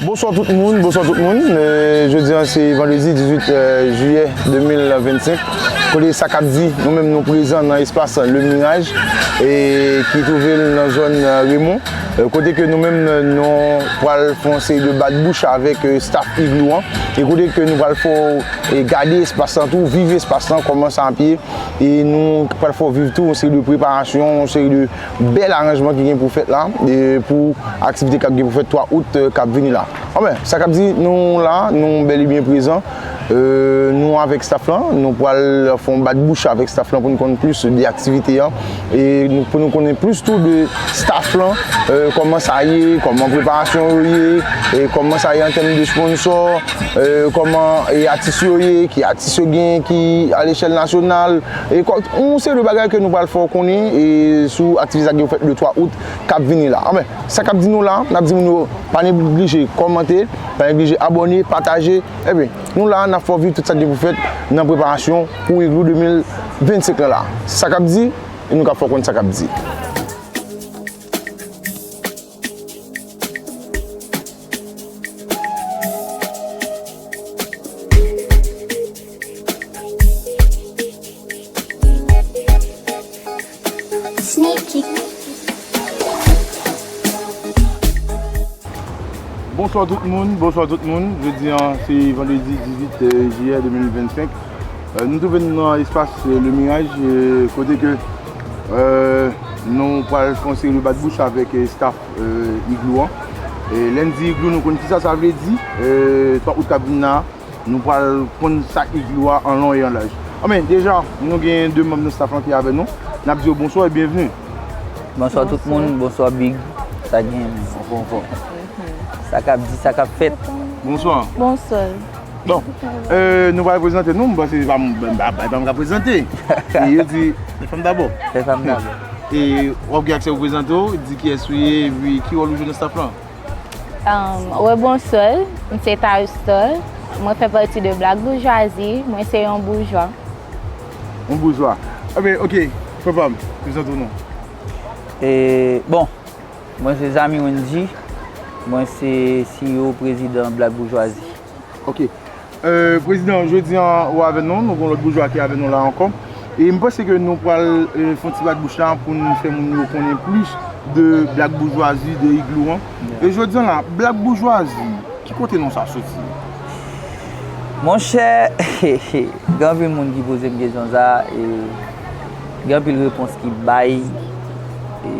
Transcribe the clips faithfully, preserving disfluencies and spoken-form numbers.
Bonswa tout moun, bonswa tout moun. E, jodi a se vandredi dizuit, e, jiyè de mil vennsenk. Kote sa k ap di, nou menm nou prezan nan espas Le Mirage, e, ki twouve l nan zòn, e, Remon. E, kote ke nou menm, e, nou pral fè yon seri de bat bouch avèk, e, staff Igloo an. E kote ke nou pral fè w, e, gade espas lan tou, viv espas lan, kòman sa ap ye. E nou pral fè w viv tou yon seri de preparasyon, yon seri de bèl aranjman ki gen pou fèt la, e pou aktivite k ap gen pou fèt twa out, e, k ap vini la. Anben, sa k ap di, nou la, nou bèl e byen prezan. E, nou avèk staff lan, nou pral fè yon bat bouch avèk staff lan pou nou konn plis de aktivite an. E nou, pou nou konnen plis tou de staff lan, e, kòman sa ye, kòman preparasyon yo ye, e kòman sa ye an tèm de sponsò, e, kòman, e, atis yo ye, ki atis yo gen, ki alechèl nasyonal, e kò-, yon seri de bagay ke nou pral fè w konnen, e sou aktivite sa ki fèt le twa out k ap vini la. Anben, sa k ap di nou la, n ap di moun yo pa neglije kòmante, pa neglije abòne, pataje. Ebyen, nou la, n ap fè w viv tout sa ki gen pou fèt nan preparasyon pou Igloo de mil vennsenk lan la. Sa k ap di, e nou k ap fè w konn sa k ap di. Bonswa tout moun, bonswa tout moun. Jodi a se vandredi dizuit, e, jiyè de mil vennsenk. E, nou twouve n nan espas, e, Le Mirage, e, kote ke, e, nou pral fè yon seri de bat bouch avèk, e, staff, e, Igloo an. E lè n di Igloo, nou konn kisa sa vle di. E, twa out k ap vin la, nou pral konn sa Igloo a an lon e an laj. Anben, deja, nou gen de manm nan staff lan ki avè nou. N ap di yo bonswa e byenvni. Bonswa tout moun, bonswa Big. Sa gen? Anfòm, anfòm. Sa k ap di, sa k ap fèt. Bonswa. Bonswa. Bon, e, nou pral prezante nou, m panse se pa m, m pa, m pa, m pa ka prezante. E yo di, fè fanm dabò. Fè fanm dabò. E w ap gen aksè pou prezante w, di kiyès ou ye, epi ki wòl ou jwe nan staff lan. Um, rebonswa, m se Taristor. Mwen fè pati de Black Boujwazi. Mwen se yon boujwa. Yon boujwa. Ebyen, ok, fè fanm, prezante w non. E, bon, mwen se Zami Wendy. Mwen se C E O, prezidan Black Boujwazi. Ok. E, prezidan, jodi a, ou avè nou, nou gen yon lòt boujwa ki avè nou la ankò. E m panse ke nou pral, e, fè yon ti bat bouch la pou n fè moun yo konnen plis de Black Boujwazi, de Igloo an. Yeah. E jodi a la, Black Boujwazi, ki kote non sa soti? Monchè, gen anpil moun ki poze m kesyon sa, e gen anpil repons ki bay, e,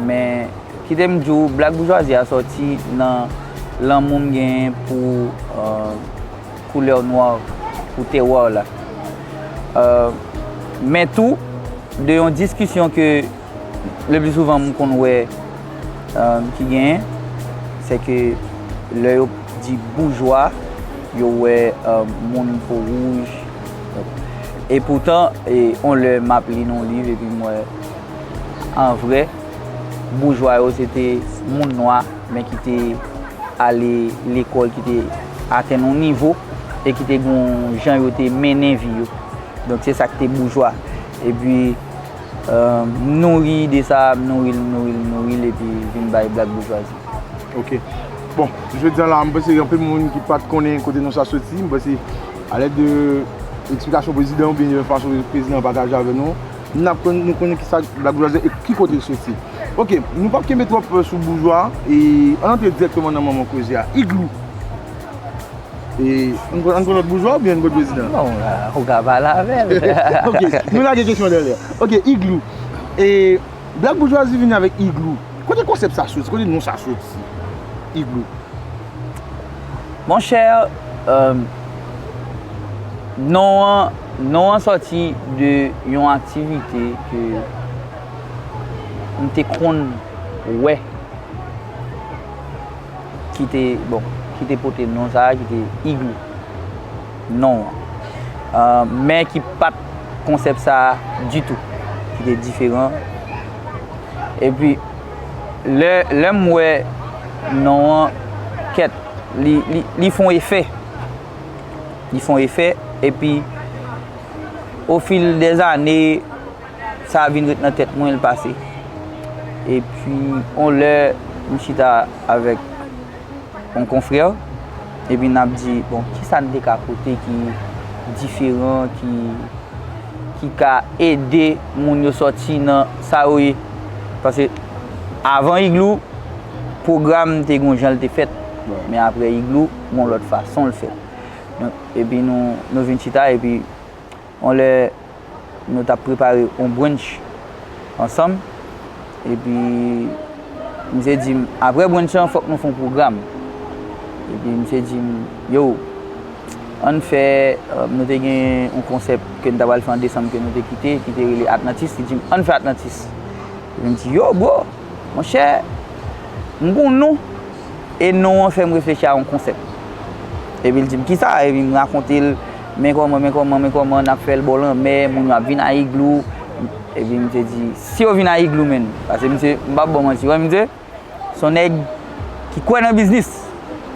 men kite m di w, Black Boujwazi a sòti nan lanmou m genyen pou, e, koulè nwa, pou tèwa la. E, men tou, de yon diskisyon ke le pli souvan m konn wè, e, ki genyen, se ke lè yo di boujwa, yo wè, e, moun po wouj. E poutan, e, on lè m ap li nan yon liv epi m wè, an vrè, boujwa yo se te moun nwa, men ki te ale lekòl, ki te atenn yon nivo e ki te gen yon jan yo te mennen vi yo. Donk, se sa k te boujwa. Epi, e, m nouri ide sa, m nouri l, m nouri l, m nouri l, epi vin bay Black Boujwazi. Ok. Bon, jodi a la, m panse gen anpil moun ki pa t konnen kote non sa soti. M panse, alèd de eksplikasyon prezidan oubyen de fason prezidan an pataje avè nou, n ap konn, nou konnen kisa Black Boujwazi e ki kote l soti. Ok, nou p ap kenbe twòp, e, sou boujwa, e ann antre dirèkteman nan manman koze a. Igloo. E, ann pran, ann pran lòt boujwa oubyen ann pran prezidan? Non, la, ou ka pale avè l. Ok, nou lage kesyon dèyè. Ok, Igloo. E, Black Boujwazi vini avèk Igloo. Kote konsèp sa soti? Kote non sa soti? Igloo. Monchè, e, non an, non an sòti de yon aktivite ke m te konn wè ki te, bon, ki te pote non sa a, ki te Igloo, non an. E, men ki pa t konsèp sa a ditou, ki te diferan. Epi, lè, lè m wè non an, kèt, li, li, li fè yon efè. Li fè yon efè, epi, o fil dè zane, sa vin ret nan tèt mwen, l pase. Epi, on lè, m chita avèk yon konfrè, epi n ap di, bon, kisa n te ka pote ki diferan, ki, ki ka ede moun yo sòti nan sa yo ye. Paske avan Igloo, pwogram te gon jan l te fèt, men apre Igloo, gon lòt fason l fèt. Donk, epi nou, nou vin chita, epi yon lè, nou t ap prepare yon brunch ansanm. Epi, misye di m, apre brunch lan, fòk nou fè yon pwogram. Epi, misye di m, yo, ann fè, euh, nou te gen yon konsèp ke n ta pral fè an desanm ke nou te kite, ki te rele Atlantis. Li di m, ann fè Atlantis. Epi, m di, yo, bro, monchè, m gon non. E non an fè m reflechi a yon konsèp. Epi l di m, kisa? Epi m rakonte l, men kòman, men kòman, men kòman, n ap fè l bò lanmè, moun yo ap vin a Igloo. Epi misye di, si yo vin a Igloo, menn, paske misye, m p ap ba w manti, wè, misye, se yon nèg ki kwè nan biznis.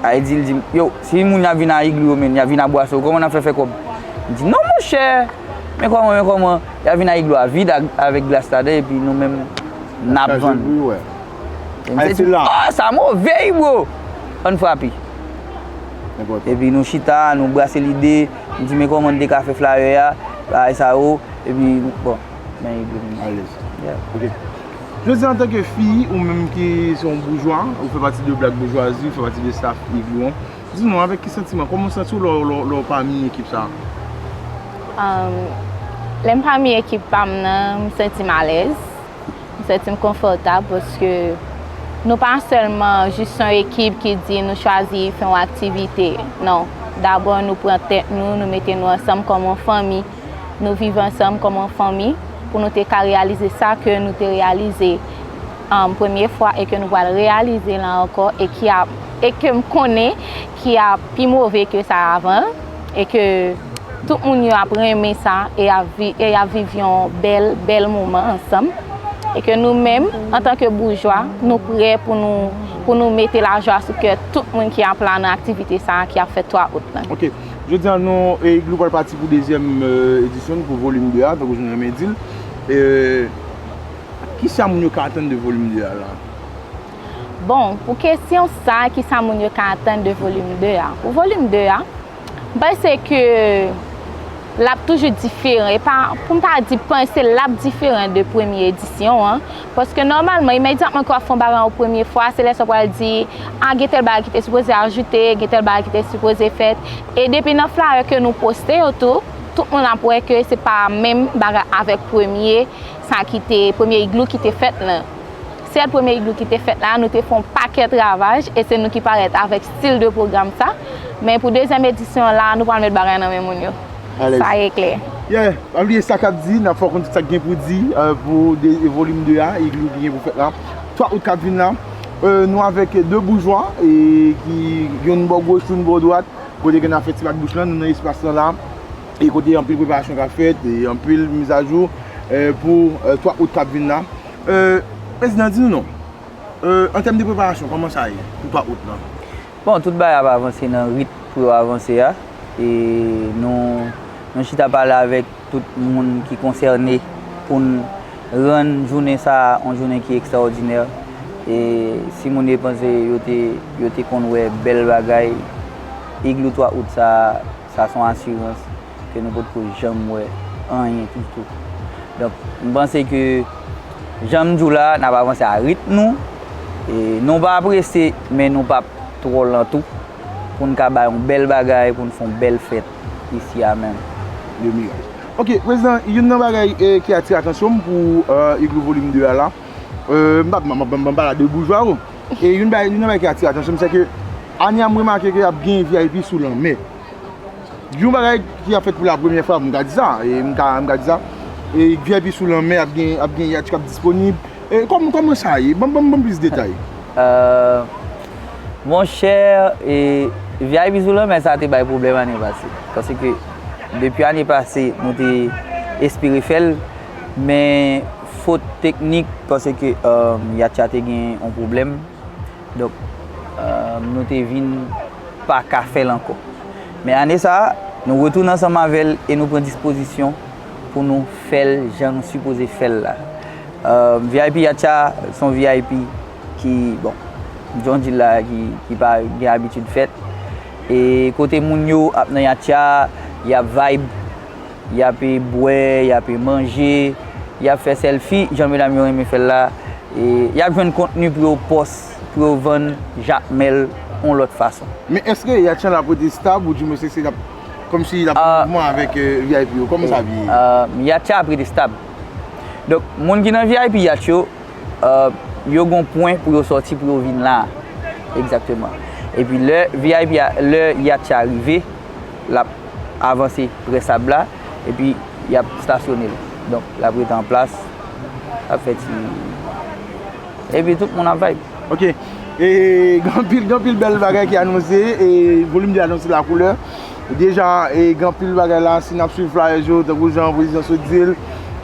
A, li di, l di m, yo, si moun yo ap vin a Igloo yo, menn, y ap vin a bwason, kòman n ap fè fè kòb? M di, non, monchè, men kòman, men kòman, y ap vin a Igloo a vid ak, avèk glas ladan, epi nou menm, n ap vann. Epi m te di, oh, sa move, wi, bro! Ann frape. Epi nou chita, nou brase lide, m di, men kòman n te ka fè flyer a, bagay sa yo, epi, bon, men Igloo vini. Alèz. Yeah. Ok. Jodi, antanke fi, ou menm ki se yon boujwa, ou fè pati de Black Boujwazi, ou fè pati de staff Igloo an, di nou, avèk ki santiman, kòman w santi w lè w, lè w, lè w pami ekip sa a? Um, lè m pami ekip pa m nan, m santi m alèz. M santi m konfòtab paske nou pa sèlman jis yon ekip ki di nou chwazi fè yon aktivite. Non. Dabò, nou pran tèt nou, nou mete nou ansanm kòm yon fanmi. Nou viv ansanm kòm yon fanmi pou nou te ka reyalize sa ke nou te reyalize, um, premye fwa e ke nou pral reyalize la ankò e ki ap, e ke m konnen ki ap pi move ke sa avan e ke tout moun yo ap renmen sa e ap vi-, e ap viv yon bèl, bèl moman ansanm. E ke nou menm, antanke boujwa, nou prè pou nou, pou nou mete lajwa sou kè tout moun ki ap la nan aktivite sa a ki ap fèt twa out lan. Ok. Jodi a, nou, e, Igloo pral pati pou dezyèm, e, edisyon l, pou volim de a, tankou jan nou renmen di l. E, kisa moun yo ka atann de volim de a la? Bon, pou kesyon sa, kisa moun yo ka atann de volim de a? Pou volim de a, m panse ke l ap toujou diferan. E pa, pou m pa di panse, l ap diferan de premye edisyon an. Paske nòmalman, imedyatman ke w ap fè yon bagay yon premye fwa, se lè sa w pral di, a, gen tèl bagay ki te sipoze ajoute, gen tèl bagay ki te sipoze fèt. E depi nan flyer ke nou poste yo tou, tout moun ap wè ke se pa menm bagay avèk premye, sa ki te, premye Igloo ki te fèt lan. Sèl premye Igloo ki te fèt la, nou te fè yon pakèt ravaj, e se nou ki parèt avèk stil de pwogram sa. Men pou dezyèm edisyon an la, nou pral met bagay nan men moun yo. Alèz. Sa e klè. Yeah, pa bliye sa k ap di, n ap fè w konn tout sa k gen pou di, e, pou de, volim de a, Igloo ki gen pou fèt la. Twa out k ap vin la, e, nou avèk de boujwa, e, ki youn bò goch, youn bò dwat, kote ke n ap fè ti bat bouch lan, nou nan espas lan la, e kote anpil preparasyon k ap fèt, e anpil mizajou, e, pou, e, twa out k ap vin la. E, prezidan, di nou non. E, an tèm de preparasyon, kòman sa ye pou twa out lan? Bon, tout bagay ap avanse nan ritm pou yo avanse a. E nou, nou chita pale avèk tout moun ki konsène pou n rann jounen sa a yon jounen ki ekstraòdinè. E si moun yo panse yo te, yo te konn wè bèl bagay, Igloo twa out sa, sa se yon asirans ke nou potko janm wè anyen ditou. Donk, m panse ke, jan m di w la, n ap avanse a ritm nou. E nou pa prese, men nou p ap twò lan tou, pou n ka bay yon bèl bagay, pou n fè yon bèl fèt isi a menm. De miraj. Ok, prezidan, youn nan bagay, e, ki atire atansyon m pou, e, Igloo volim de a la, e, m pa, m, m, m, m pale de boujwa, o. E youn bagay, youn nan bagay ki atire atansyon m, se ke ane a, m remake ke ap gen V I P sou lanmè. Yon bagay ki ap fèt pou la premyè fwa, m ka di sa, e m ka, m ka di sa. E V I P sou lanmè, ap gen, ap gen yat k ap disponib. E kòm-, kòman sa ye? Ban m, ban m, ban m plis detay. Euh, monchè, e V I P sou lanmè sa te bay pwoblèm ane pase. Paske depi ane pase, nou te espere fè l, men fot teknik, paske, euh, yat la te gen yon pwoblèm. Donk, euh, nou te vin pa ka fè l ankò. Men ane sa a, nou retounen ansanm avè l e nou pran dispozisyon pou nou fè l jan nou sipoze fè l la. Euh, V I P yat la, se yon V I P ki, bon, Jan w di l la ki, ki pa gen abitid fèt. E kote moun yo ap nan yatcha, y ap vibe, y ap, e, bwè, y ap, e, manje, y ap fè sèlfi, jan medam yo renmen fè l la. E y ap jwenn kontni pou yo pòs, pou yo vann jakmèl yon lòt fason. Men èske yatcha la ap rete stab, oudimwens èske l ap, kòmsi l ap an mouvman avèk, euh, V I P yo? Kòman sa ap ye? Yatcha ap rete stab. Donk, moun ki nan V I P yatch yo, euh, yo gon pwen pou yo sòti, pou yo vin la. Egzakteman. Epi lè V I P a, lè yatcha rive, l ap avanse prè sab la, epi y ap stasyone l. Donk, l ap rete an plas, l ap fè ti, epi tout moun ap vibe. Ok. E gen anpil, gen anpil bèl bagay ki anonse. E Volim de anonse la koulè. Deja, e gen anpil bagay la, si n ap swiv flyers yo, tankou jan prezidan sot di l,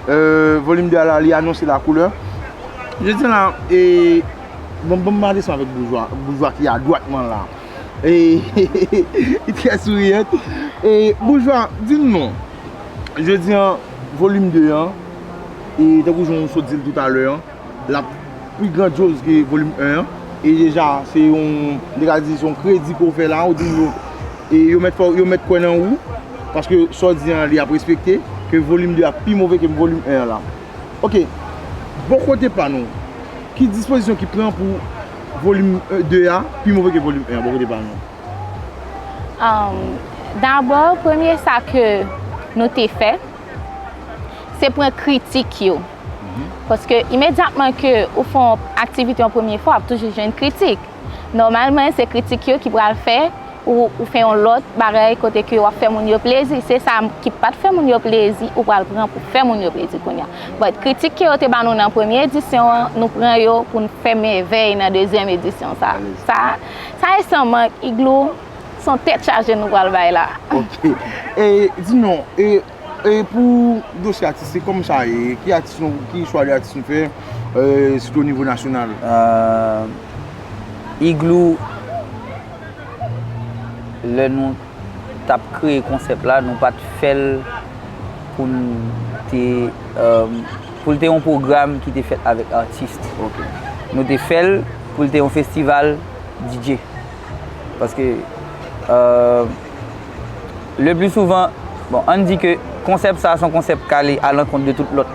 euh, Volim de a la, li anonse la koulè. Jodi a la, e, bon, bon, m pale sou avèk boujwa, boujwa ki adwat mwen la. E, li trè souriyan. E, boujwa, di m non. Jodi a, Volim de an, e tankou jan w sot di l toutalè an, l ap pi grandyoz ke volim en an. E deja, se yon, m te ka di, se yon kredi ke w fè la, ou di yo, e yo mèt fè, yo mèt kwè nan ou, paske sa w di an, li ap respekte, ke volim de a pi move ke volim en an la. Ok, bò kote pa nou, ki dispozisyon ki pran pou volim de a pi move ke volim en an, bò kote pa nou? Um, dabò, premye sa ke nou te fè, se pran kritik yo. Paske imedyatman ke ou fè yon aktivite yon premye fwa, w ap toujou jwenn kritik. Nòmalman, se kritik yo ki pral fè ou, ou fè yon lòt bagay kote ke w ap fè moun yo plezi. Se sa ki pa t fè moun yo plezi, ou pral pran pou fè moun yo plezi kounye a. But kritik ke yo te ba nou nan premye edisyon an, nou pran yo pou n fè mèvèy nan dezyèm edisyon sa. Sa, sa e san mank, Igloo, se yon tèt chaje nou pral bay la. Ok. E, di non, e, e pou dosye atistik, kòman sa ye? Ki atis nou, ki chwa de atis nou fè, e, sitou o nivo nasyonal? Euh, Igloo, lè nou t ap kreye konsèp la, nou pa t fè l pou n te, euh, pou l te yon pwogram ki te fèt avèk atis. Ok. Nou te fè l pou l te yon festival D J. Paske, euh, le pli souvan, bon, ann di ke konsèp sa a se yon konsèp k ale alankont de tout lòt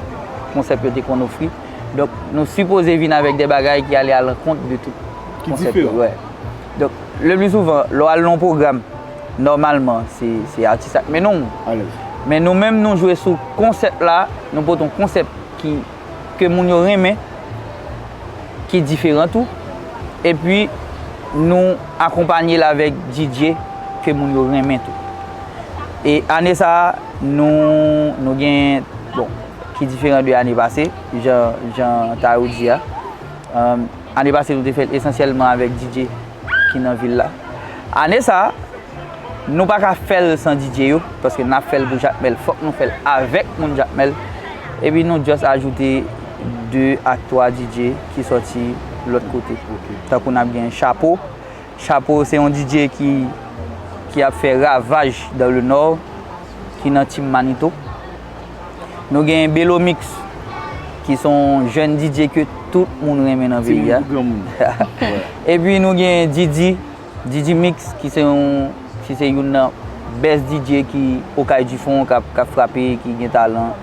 konsèp yo te konn ofri. Donk, nou sipoze vin avèk de bagay ki ale alankont de tout konsèp yo. Ki diferan. Wè. Donk, le pli souvan, lè w al nan yon pwogram, nòmalman, se, se atis la k mennen w. Alèz. Men nou menm, nou jwe sou konsèp la, nou pote yon konsèp ki, ke moun yo renmen, ki diferan tou. Epi, nou akonpanye l avèk D J ke moun yo renmen tou. E ane sa a, nou, nou gen, bon, ki diferan de ane pase, jan, jan Tayou di a. Euh, ane pase, nou te fè l esansyèlman avèk D J ki nan vil la. Ane sa a, nou pa ka fè l san D J yo, paske n ap fè l pou Jakmèl, fòk nou fè l avèk moun Jakmèl. Epi nou just ajoute de a twa D J ki sòti lòt kote. Ok. Tankou n ap gen Chapo. Chapo se yon D J ki, ki ap fè ravaj dans le Nord, ki nan Team Manito. Nou gen Belo Mix, ki se yon jèn D J ke tout moun renmen nan peyi a. Timoun kou granmoun. Epi nou gen Didi, Didi Mix, ki se yon, ki se youn nan best D J ki Okay du Fond, k ap, k ap frape, ki gen talan.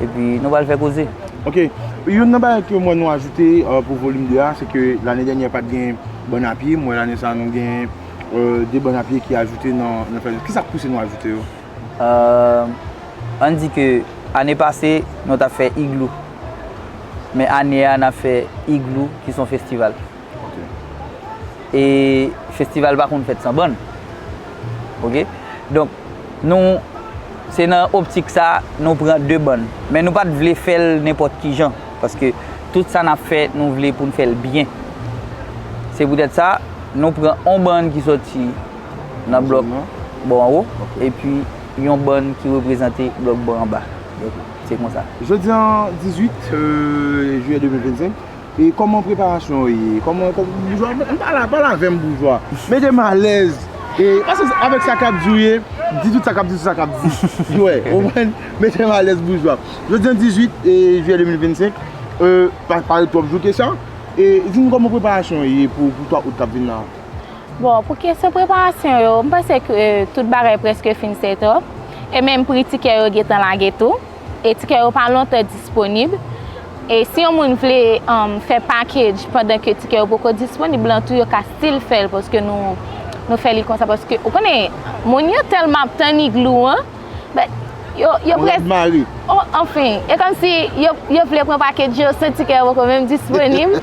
Epi nou pral fè koze. Ok. Youn nan bagay ke m wè nou ajoute, euh, pou volim de a, se ke lane dènyè pa t gen bann a pye. M wè lane sa a nou gen, euh, de bann a pye ki ajoute nan, nan fè. Kisa k pouse nou ajoute yo? Euh, ann di ke ane pase, nou t ap fè Igloo. Men ane a, n ap fè Igloo, ki se yon festival. Ok. E festival pa konn fèt san bann. Ok? Donk, nou, se nan optik sa, nou pran de bann. Men nou pa t vle fè l nenpòt ki jan. Paske tout sa n ap fè, nou vle pou n fè l byen. Se poutèt sa, nou pran yon bann ki sòti nan blòk bò anwo, epi yon bann ki reprezante blòk bò anba. Donk, se konsa. Jodi a, dizuit, euh, jiyè de mil vennsenk, e kòman preparasyon yo ye? Kòman, kòman, boujwa, ann pale, pale avè m, boujwa. Mete m alèz. E, paske avèk sa k ap di w ye, di tout sa k ap di, tout sa k ap di. Wè, ou konprann? Mete m alèz, boujwa. Jodi a, dizuit, e, jiyè de mil vennsenk, euh, pa, pa ret twòp jou ke sa. E di m kòman preparasyon an ye pou, pou twa out k ap vin la? Bon, pou kesyon preparasyon yo, m panse ke tout bagay prèske fin set up. E menm pri tikè yo gentan lage tou. E tikè yo pa lontan disponib. E si yon moun vle, um, fè package pandan ke tikè yo poko disponib lan tou, yo ka still fè l paske nou, nou fè li konsa. Paske, ou konnen, moun yo tèlman ap tann Igloo an, but yo, yo près. Anfen, e kòmsi yo, yo vle pran package yo, santi ke yo poko menm disponib.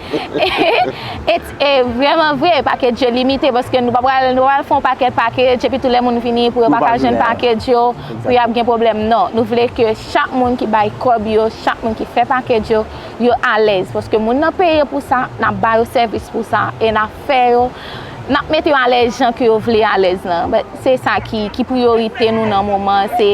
E, e vrèman vre, package yo limite, paske nou pa pral, nou pa pral fè yon pakèt package, epi tout lè moun vini pou yo pa ka jwenn package yo, pou y ap gen pwoblèm. Non, nou vle ke chak moun ki bay kòb yo, chak moun ki fè package yo, yo alèz, paske moun nan peye pou sa, n ap ba yo sèvis pou sa, e n ap fè yo, n ap mete yo alèz jan ke yo vle alèz lan. But se sa ki, ki priyorite nou nan moman an, se,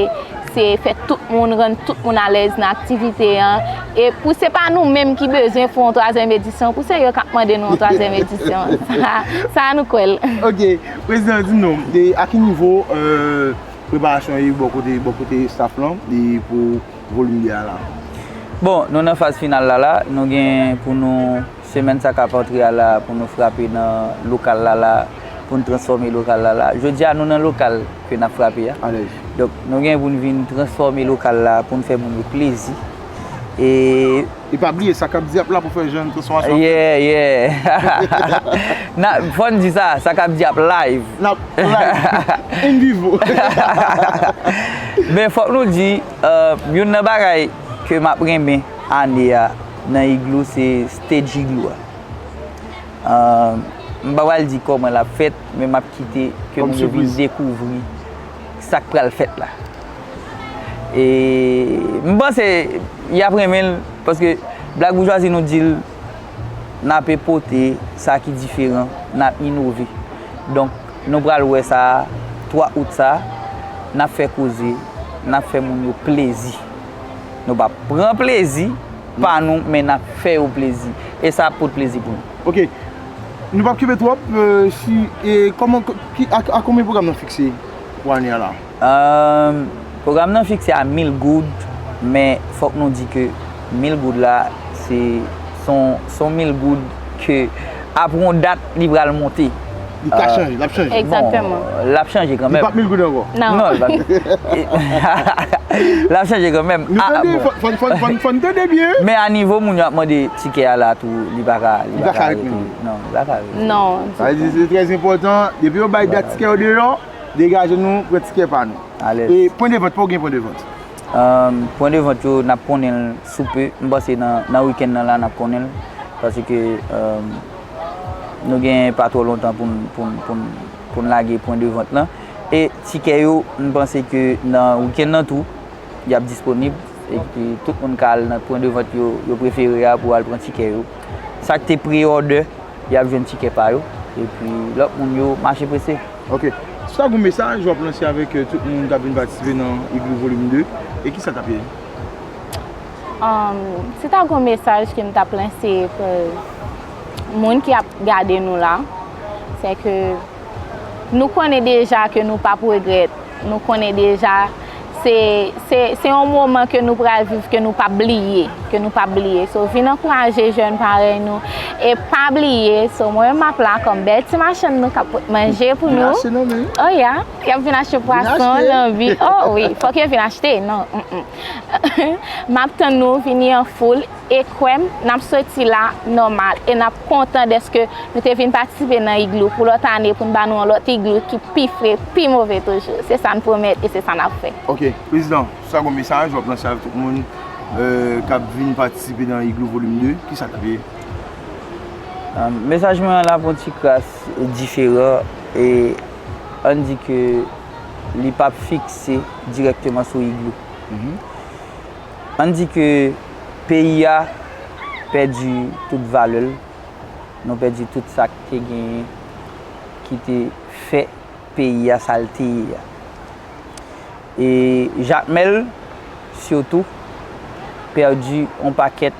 se fè tout moun, rann tout moun alèz nan aktivite an. E pou se pa nou menm ki bezwen fè yon twazyèm edisyon, pou se yo k ap mande nou yon twazyèm edisyon. Sa, sa nou kwè l. Ok, prezidan, di nou, e a ki nivo, euh, preparasyon an ye bò kote, bò kote staff lan, e pou volim de a la? Bon, nou nan faz final la la, nou gen pou nou, semèn sa k ap antre a la, pou nou frape nan lokal la la, pou n transfòme lokal la la. Jodi a, nou nan lokal ke n ap frape a. Alèz. Donk, nou gen pou n vin transfòme lokal la, pou n fè moun yo plezi. E e pa bliye, sa k ap di ap la pou fè jan transfòmasyon. Yeah, yeah. Na, fò n di sa, sa k ap di ap live. N ap live. In vivo. Men fòk nou di, euh, youn nan bagay ke m ap renmen ane a nan Igloo, se stage Igloo a. Euh, m pa pral di kòman l ap fèt, men m ap kite ke moun yo vin dekouvri sa k pral fèt la. E m panse y ap renmen l, paske Black Bourgeoisie nou di l, n ape pote sa ki diferan, n ap inove. Donk, nou pral wè sa a, twa out sa a, n ap fè koze, n ap fè moun yo plezi. Nou p ap pran plezi pa nou, men n ap fè yo plezi. E sa ap pote plezi pou nou. Ok. Nou p ap kenbe twòp, euh, si, e kòman, ki, a, a konbyen pwogram nan fikse pou ane a la? Euh, pwogram nan fikse a mil goud, men fòk nou di ke mil goud la, se, se yon, se yon mil goud ke apre yon dat, li pral monte. Li ka chanje, l ap chanje. Egzakteman. Bon, l ap chanje kanmenm. Li p ap mil goud ankò. Non. Non, li p ap. L ap chanje kanmenm. Nou tande, fò, fò, fò, fò, fò n tande byen. Men a nivo moun yo ap mande tikè a la tou, li pa ka, li pa ka rete. Non, li pa ka rete. Non. Sa vle di, se trè enpòtan. Depi yo bay dat tikè yo deyò, degaje nou, pran tikè pa nou. Alèz. E pwen de vant, pa w gen pwen de vant? Euh, pwen de vant yo, n ap konnen l sou pe. M panse nan, nan wikenn nan la, n ap konnen l. Paske, euh, nou gen pa twò lontan pou n, pou n, pou n, pou n lage pwen de vant lan. E tikè yo, m panse ke nan wikenn nan tou, y ap disponib. Epi tout moun ka al nan pwen de vant yo, yo prefere a pou al pran tikè yo. Sa k te pre-order, y ap jwenn tikè pa yo. Epi lòt moun yo mache prese. Ok. Si w ta gen yon mesaj w ap lanse avèk, euh, tout moun k ap vin patisipe nan Igloo Volim de, e kisa t ap ye? Um, si ta gen yon mesaj ke m t ap lanse pou moun ki ap gade nou la, se ke nou konnen deja ke nou p ap regrèt. Nou konnen deja se, se, se yon moman ke nou pral viv, ke nou p ap bliye, ke nou p ap bliye. So, vin ankouraje jèn parèy nou. E pa bliye, so, mwen menm m ap la kòm bèl ti machann nou k ap pot manje pou nou. Vin achte nan men. Oh yeah, y ap vin achte pwason, lanbi. Oh wi, fòk yo vin achte, non. Mm, mm. M ap tann nou, vini an foul. E kwè m, n ap soti la nòmal e n ap kontan dèske nou te vin patisipe nan Igloo pou lòt ane, pou n ba nou yon lòt Igloo ki pi fre, pi move toujou. Se sa n pwomèt e se sa n ap fè. Ok, prezidan, si w ta gen yon mesaj w ap lanse avèk tout moun, euh, k ap vin patisipe nan Igloo Volim de, kisa l ap ye? Euh, mesaj mwen an la pou yon ti kras diferan e ann di ke li p ap fikse dirèkteman sou Igloo. Mhm. Ann di ke peyi a pèdi tout valè l, nou pèdi tout sa k te genyen ki te fè peyi a sa l te ye a. E Jakmèl, sitou, pèdi yon pakèt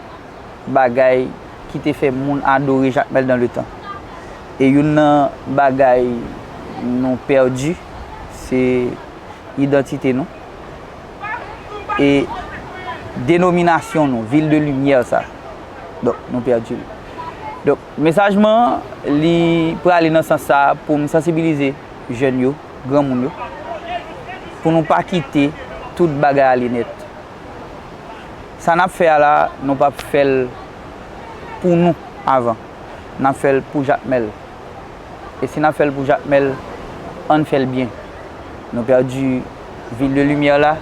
bagay ki te fè moun adore Jakmèl dans le temps. E youn nan bagay nou pèdi, se idantite nou. E denominasyon nou, Ville de Lumière sa, donk, nou pèdi l. Donk, mesaj mwen, li prale nan sans sa a pou m sansibilize jèn yo, granmoun yo, pou nou pa kite tout bagay ale nèt. Sa n ap fè a la, nou p ap fè l pou nou avan. N ap fè l pou Jakmèl. E si n ap fè l pou Jakmèl, ann fè l byen. Nou pèdi Ville de Lumière la,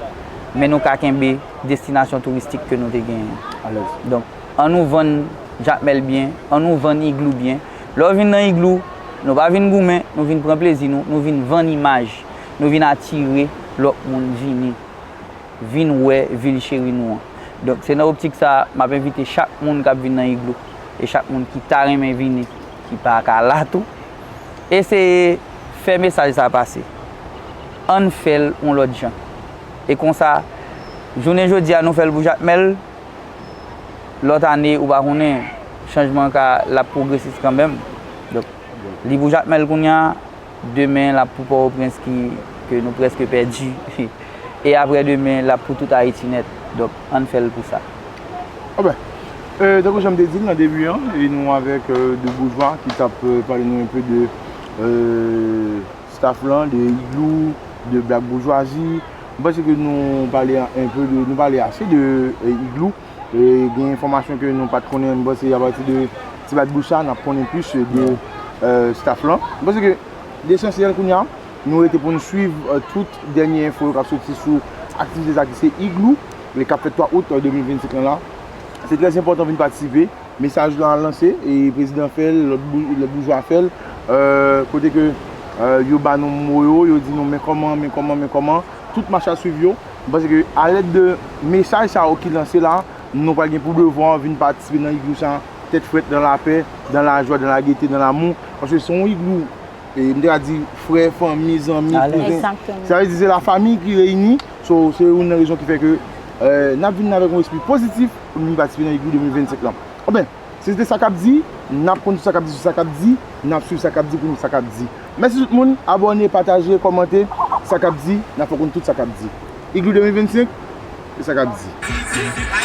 men nou ka kenbe destinasyon touristik ke nou te genyen an. Alèz. Donk, ann nou vann Jakmèl byen, ann nou vann Igloo byen. Lè w vin nan Igloo, nou pa vin goumen, nou vin pran plezi nou, nou vin vann imaj, nou vin atire lòt moun vini, vin wè vil cheri nou an. Donk, se nan optik sa a, m ap envite chak moun k ap vin nan Igloo, e chak moun ki ta renmen vini, ki pa ka la tou, eseye fè mesaj sa a pase. Ann fè l yon lòt jan. E konsa, jounen jodi a, nou fè l pou Jakmèl, lòt ane, ou pa konnen, chanjman ka, l ap pwogresis kanmenm. Donk, li pou Jakmèl kounye a, demen, l ap pou Pòtoprens ki, ke nou prèske pèdi. E aprè demen, l ap pou tout Ayiti nèt. Donk, ann fè l pou sa. Anben, euh, tankou jan m te di l nan debi an, e nou avèk euh, de boujwa ki t ap euh, pale nou enpe de euh, staff lan, de Igloo, de Black Boujwazi. M panse ke nou pale enpe de, nou pale ase de euh, Igloo. E gen enfòmasyon ke nou pa t konnen, m panse apati de ti bat bouch sa, n ap konnen plis de euh, staff lan. M panse ke lesansyèl kounye a, nou rete pou n swiv euh, tout dènye enfo yo k ap soti sou aktivite sa ki se Igloo, e k ap fèt twa out euh, de mil vennsenk lan la. Se trè enpòtan vin patisipe. Mesaj la lanse, e prezidan fè l, lòt bou- lòt boujwa fè l, euh, kote ke euh, yo ba nou mo yo, yo di nou men kòman, men kòman, men kòman, tout mach a swiv yo. M panse ke alèd de mesaj sa yo ki lanse la, nou pral gen pou devwa vin patisipe nan Igloo sa, tèt frèt, nan lapè, dans la joie, dans la gaieté, dans l'amour. Paske se yon Igloo, e m te ka di frè, fanmi, zanmi, kouzen. Sa vle di se la famiy ki reyini. So, se youn nan rezon ki fè ke euh, n ap vin avèk yon espri pozitif pou n vin patisipe nan Igloo de mil vennsenk lan. Anben, se te sa k ap di, n ap konn tout sa k ap di sou sa k ap di, n ap swiv sa k ap di pou nou sa k ap di. Mèsi tout moun, abòne, pataje, kòmante, sa k ap di, n ap fè w konn tout sa k ap di. Igloo de mil vennsenk, se sa k ap di.